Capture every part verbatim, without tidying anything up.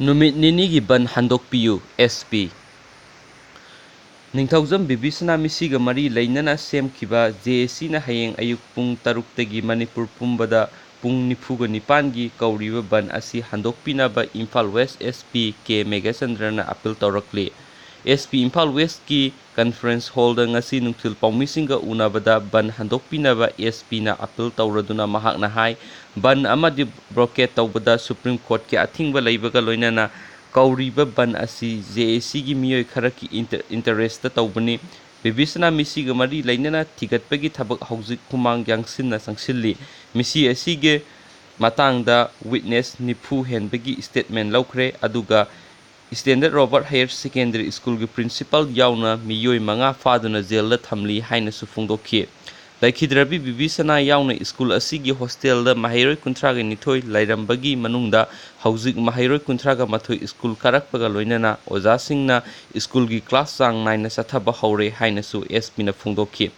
ꯅꯨꯃꯤꯠ ꯅꯤꯅꯤꯒꯤ ꯕꯟ ꯍꯟꯗꯣꯛꯄꯤꯌꯨ, S P. ꯅꯤꯡꯊꯧꯖꯝ ꯕꯤꯕꯤꯁꯅꯥ ꯃꯤꯁꯤꯒ ꯃꯔꯤ ꯂꯩꯅꯅ ꯁꯦꯝꯈꯤꯕ ꯖꯦ ꯑꯦ ꯁꯤꯅ ꯍꯌꯦꯡ ꯑꯌꯨꯛ ꯄꯨꯡ ꯇꯔꯨꯛꯇꯒꯤ ꯃꯅꯤꯄꯨꯔ ꯄꯨꯝꯕꯗ ꯄꯨꯡ ꯅꯤꯐꯨꯒ ꯅꯤꯄꯥꯟꯒꯤ ꯀꯧꯔꯤꯕ ꯕꯟ ꯑꯁꯤ ꯍꯟꯗꯣꯛꯄꯤꯅꯕ Imphal west S P K ꯃꯦꯘꯆꯟꯗ꯭ꯔꯅ ꯑꯄꯤꯜ ꯇꯧꯔꯛꯂꯤ꯫ ꯑꯦꯁ ꯄꯤ ꯏꯝꯐꯥꯜ ꯋꯦꯁꯀꯤ ꯀꯟꯐꯔꯦꯟꯁ ꯍꯣꯜꯗ ꯉꯁꯤ ꯅꯨꯡꯊꯤꯜ ꯄꯥꯎꯃꯤꯁꯤꯡꯒ ꯎꯅꯕꯗ ꯕꯟ ꯍꯟꯗꯣꯛꯄꯤꯅꯕ ꯑꯦꯁ ꯄꯤꯅ ꯑꯄꯤꯜ ꯇꯧꯔꯗꯨꯅ ꯃꯍꯥꯛꯅ ꯍꯥꯏ, ꯕꯟ ꯑꯃꯗꯤ ꯕ꯭ꯂꯣꯀꯦꯠ ꯇꯧꯕꯗ ꯁꯨꯄ꯭ꯔꯤꯝ ꯀꯣꯔꯠꯀꯤ ꯑꯊꯤꯡꯕ ꯂꯩꯕꯒ ꯂꯣꯏꯅꯅ ꯀꯧꯔꯤꯕ ꯕꯟ ꯑꯁꯤ ꯖꯦ ꯑꯦ ꯁꯤꯒꯤ ꯃꯤꯑꯣꯏ ꯈꯔꯒꯤ ꯏꯟꯇ-, ꯏꯟꯇꯔꯦꯁꯇ ꯇꯧꯕꯅꯤ꯫ ꯕꯤꯕꯤꯁꯅꯥ ꯃꯤꯁꯤꯒ ꯃꯔꯤ ꯂꯩꯅꯅ ꯊꯤꯒꯠꯄꯒꯤ ꯊꯕꯛ ꯍꯧꯖꯤꯛ ꯍꯨꯃꯥꯡ ꯌꯥꯡꯁꯤꯟꯅ ꯆꯪꯁꯤꯜꯂꯤ꯫ ꯃꯤꯁꯤ ꯑꯁꯤꯒꯤ ꯃꯇꯥꯡꯗ ꯋꯤꯠꯅꯦꯁ ꯅꯤꯐꯨ ꯍꯦꯟꯕꯒꯤ ꯁ꯭ꯇꯦꯠꯃꯦꯟ ꯂꯧꯈ꯭ꯔꯦ, ꯑꯗꯨꯒ ꯁ꯭ꯇꯦꯟꯗꯔꯠ ꯔꯣꯕꯥꯔꯠ ꯍꯥꯌꯔ ꯁꯦꯀꯦꯟꯗꯔꯤ ꯁ꯭ꯀꯨꯜꯒꯤ ꯄ꯭ꯔꯤꯟꯁꯤꯄꯥꯜ ꯌꯥꯎꯅ ꯃꯤꯑꯣꯏ ꯃꯉꯥ ꯐꯥꯗꯨꯅ ꯖꯦꯜꯗ ꯊꯝꯂꯤ ꯍꯥꯏꯅꯁꯨ ꯐꯣꯡꯗꯣꯛꯈꯤ꯫ ꯂꯩꯈꯤꯗ꯭ꯔꯕꯤ ꯕꯤꯕꯤꯁꯅꯥ ꯌꯥꯎꯅ ꯁ꯭ꯀꯨꯜ ꯑꯁꯤꯒꯤ ꯍꯣꯁꯇꯦꯜꯗ ꯃꯍꯩꯔꯣꯏ ꯀꯨꯟꯊ꯭ꯔꯥꯒ ꯅꯤꯊꯣꯏ ꯂꯩꯔꯝꯕꯒꯤ ꯃꯅꯨꯡꯗ ꯍꯧꯖꯤꯛ ꯃꯍꯩꯔꯣꯏ ꯀꯨꯟꯊ꯭ꯔꯥꯒ ꯃꯥꯊꯣꯏ ꯁ꯭ꯀꯨꯜ ꯀꯥꯔꯛꯄꯒ ꯂꯣꯏꯅꯅ ꯑꯣꯖꯥꯁꯤꯡꯅ ꯁ꯭ꯀꯨꯜꯒꯤ ꯀ꯭ꯂꯥꯁ ꯆꯥꯡ ꯅꯥꯏꯅ ꯆꯠꯊꯕ ꯍꯧꯔꯦ ꯍꯥꯏꯅꯁꯨ ꯑꯦꯁ ꯄꯤꯅ ꯐꯣꯡꯗꯣꯛꯈꯤ꯫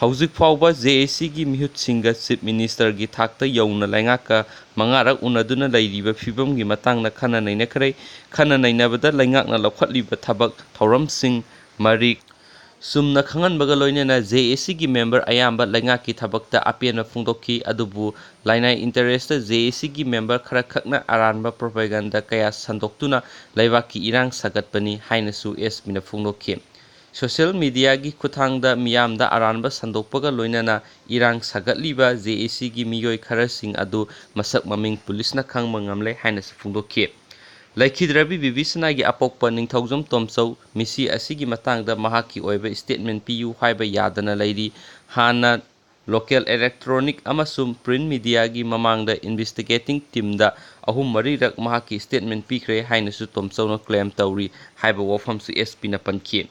ꯍꯧꯖꯤꯛ ꯐꯥꯎꯕ ꯖꯦ ꯑꯦ ꯁꯤꯒꯤ ꯃꯤꯍꯨꯠꯁꯤꯡꯒ ꯆꯤꯐ ꯃꯤꯅꯤꯁꯇꯔꯒꯤ ꯊꯥꯛꯇ ꯌꯧꯅ ꯂꯩꯉꯥꯛꯀ ꯃꯉꯥꯔꯛ ꯎꯅꯗꯨꯅ ꯂꯩꯔꯤꯕ ꯐꯤꯕꯝꯒꯤ ꯃꯇꯥꯡꯗ ꯈꯟꯅ ꯅꯩꯅꯈ꯭ꯔꯦ꯫ ꯈꯟꯅ ꯅꯩꯅꯕꯗ ꯂꯩꯉꯥꯛꯅ ꯂꯧꯈꯠꯂꯤꯕ ꯊꯕꯛ ꯊꯧꯔꯝꯁꯤꯡ ꯃꯔꯤꯛ ꯆꯨꯝꯅ ꯈꯪꯍꯟꯕꯒ ꯂꯣꯏꯅꯅ ꯖꯦ ꯑꯦ ꯁꯤꯒꯤ ꯃꯦꯝꯕꯔ ꯑꯌꯥꯝꯕ ꯂꯩꯉꯥꯛꯀꯤ ꯊꯕꯛꯇ ꯑꯄꯦꯟꯕ ꯐꯣꯡꯗꯣꯛꯈꯤ, ꯑꯗꯨꯕꯨ ꯂꯥꯏꯅꯥꯏ ꯏꯟꯇꯔꯦꯁꯇ ꯖꯦ ꯑꯦ ꯁꯤꯒꯤ ꯃꯦꯝꯕꯔ ꯈꯔꯈꯛꯅ ꯑꯔꯥꯟꯕ ꯄ꯭ꯔꯣꯄꯥꯒꯥꯟꯗꯥ ꯀꯌꯥ ꯁꯟꯗꯣꯛꯇꯨꯅ ꯂꯩꯕꯥꯛꯀꯤ ꯏꯔꯥꯡ ꯁꯥꯒꯠꯄꯅꯤ ꯍꯥꯏꯅꯁꯨ ꯑꯦꯁ ꯄꯤꯅ ꯐꯣꯡꯗꯣꯛꯈꯤ꯫ ꯁꯣꯁꯤꯌꯦꯜ ꯃꯤꯗꯤꯌꯥꯒꯤ ꯈꯨꯠꯊꯥꯡꯗ ꯃꯤꯌꯥꯝꯗ ꯑꯔꯥꯟꯕ ꯁꯟꯗꯣꯛꯄꯒ ꯂꯣꯏꯅꯅ ꯏꯔꯥꯡ ꯁꯥꯒꯠꯂꯤꯕ ꯖꯦ ꯑꯦ ꯁꯤꯒꯤ ꯃꯤꯑꯣꯏ ꯈꯔꯁꯤꯡ ꯑꯗꯨ ꯃꯁꯛ ꯃꯃꯤꯡ ꯄꯨꯂꯤꯁꯅ ꯈꯪꯕ ꯉꯝꯂꯦ ꯍꯥꯏꯅꯁꯨ ꯐꯣꯡꯗꯣꯛꯈꯤ꯫ ꯂꯩꯈꯤꯗ꯭ꯔꯕꯤ ꯕꯤꯕꯤꯁꯅꯥꯒꯤ ꯑꯄꯣꯛꯄ ꯅꯤꯡꯊꯧꯖꯝ ꯇꯣꯝꯆꯧ ꯃꯤꯁꯤ ꯑꯁꯤꯒꯤ ꯃꯇꯥꯡꯗ ꯃꯍꯥꯛꯀꯤ ꯑꯣꯏꯕ ꯁ꯭ꯇꯦꯠꯃꯦꯟ ꯄꯤꯌꯨ ꯍꯥꯏꯕ ꯌꯥꯗꯅ ꯂꯩꯔꯤ꯫ ꯍꯥꯟꯅ ꯂꯣꯀꯦꯜ ꯏꯂꯦꯛꯇ꯭ꯔꯣꯅꯤꯛ ꯑꯃꯁꯨꯡ ꯄ꯭ꯔꯤꯟꯠ ꯃꯤꯗꯤꯌꯥꯒꯤ ꯃꯃꯥꯡꯗ ꯏꯟꯚꯦꯁꯇꯤꯒꯦꯇꯤꯡ ꯇꯤꯝꯗ ꯑꯍꯨꯝ ꯃꯔꯤꯔꯛ ꯃꯍꯥꯛꯀꯤ ꯁ꯭ꯇꯦꯠꯃꯦꯟ ꯄꯤꯈ꯭ꯔꯦ ꯍꯥꯏꯅꯁꯨ ꯇꯣꯝꯆꯧꯅ ꯀ꯭ꯂꯦꯝ ꯇꯧꯔꯤ ꯍꯥꯏꯕ ꯋꯥꯐꯝꯁꯨ ꯑꯦꯁ ꯄꯤꯅ ꯄꯟꯈꯤ꯫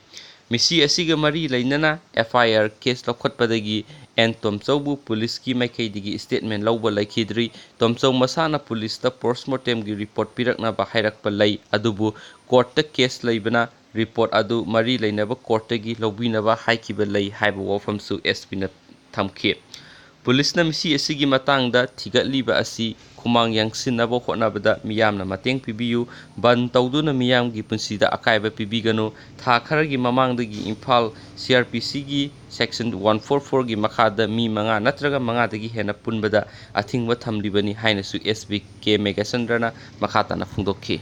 ꯃꯤꯁꯤ ꯑꯁꯤꯒ ꯃꯔꯤ ꯂꯩꯅꯅ ꯑꯦꯐ ꯑꯥꯏ ꯑꯥꯔ ꯀꯦꯁ ꯂꯧꯈꯠꯄꯗꯒꯤ ꯑꯦꯟ ꯇꯣꯝꯆꯧꯕꯨ ꯄꯨꯂꯤꯁꯀꯤ ꯃꯥꯏꯀꯩꯗꯒꯤ ꯁ꯭ꯇꯦꯠꯃꯦꯟ ꯂꯧꯕ ꯂꯩꯈꯤꯗ꯭ꯔꯤ꯫ ꯇꯣꯝꯆꯧ ꯃꯁꯥꯅ ꯄꯨꯂꯤꯁꯇ ꯄꯣꯁꯃꯣꯔꯇꯦꯝꯒꯤ ꯔꯤꯄꯣꯔꯠ ꯄꯤꯔꯛꯅꯕ ꯍꯥꯏꯔꯛꯄ ꯂꯩ, ꯑꯗꯨꯕꯨ ꯀꯣꯔꯠꯇ ꯀꯦꯁ ꯂꯩꯕꯅ ꯔꯤꯄꯣꯔꯠ ꯑꯗꯨ ꯃꯔꯤ ꯂꯩꯅꯕ ꯀꯣꯔꯠꯇꯒꯤ ꯂꯧꯕꯤꯅꯕ ꯍꯥꯏꯈꯤꯕ ꯂꯩ ꯍꯥꯏꯕ ꯋꯥꯐꯝꯁꯨ ꯑꯦꯁ ꯄꯤꯅ ꯊꯝꯈꯤ꯫ ꯄꯨꯂꯤꯁꯅ ꯃꯤꯁꯤ ꯑꯁꯤꯒꯤ ꯃꯇꯥꯡꯗ ꯊꯤꯒꯠꯂꯤꯕ ꯑꯁꯤ ꯈꯨꯃꯥꯡ ꯌꯥꯡꯁꯤꯟꯅꯕ ꯍꯣꯠꯅꯕꯗ ꯃꯤꯌꯥꯝꯅ ꯃꯇꯦꯡ ꯄꯤꯕꯤꯌꯨ, ꯕꯟ ꯇꯧꯗꯨꯅ ꯃꯤꯌꯥꯝꯒꯤ ꯄꯨꯟꯁꯤꯗ ꯑꯀꯥꯏꯕ ꯄꯤꯕꯤꯒꯅꯨ, ꯊꯥ ꯈꯔꯒꯤ ꯃꯃꯥꯡꯗꯒꯤ ꯏꯝꯐꯥꯜ ꯁꯤ ꯑꯥꯔ ꯄꯤ ꯁꯤꯒꯤ ꯁꯦꯛꯁꯟ ꯋꯥꯟ ꯐꯣꯔ ꯐꯣꯔꯒꯤ ꯃꯈꯥꯗ ꯃꯤ ꯃꯉꯥ ꯅꯠꯇ꯭ꯔꯒ ꯃꯉꯥꯗꯒꯤ ꯍꯦꯟꯅ ꯄꯨꯟꯕꯗ ꯑꯊꯤꯡꯕ ꯊꯝꯂꯤꯕꯅꯤ ꯍꯥꯏꯅꯁꯨ ꯑꯦꯁ ꯄꯤ ꯀꯦ ꯃꯦꯘꯆꯟꯗ꯭ꯔꯅ ꯃꯈꯥ ꯇꯥꯅ ꯐꯣꯡꯗꯣꯛꯈꯤ꯫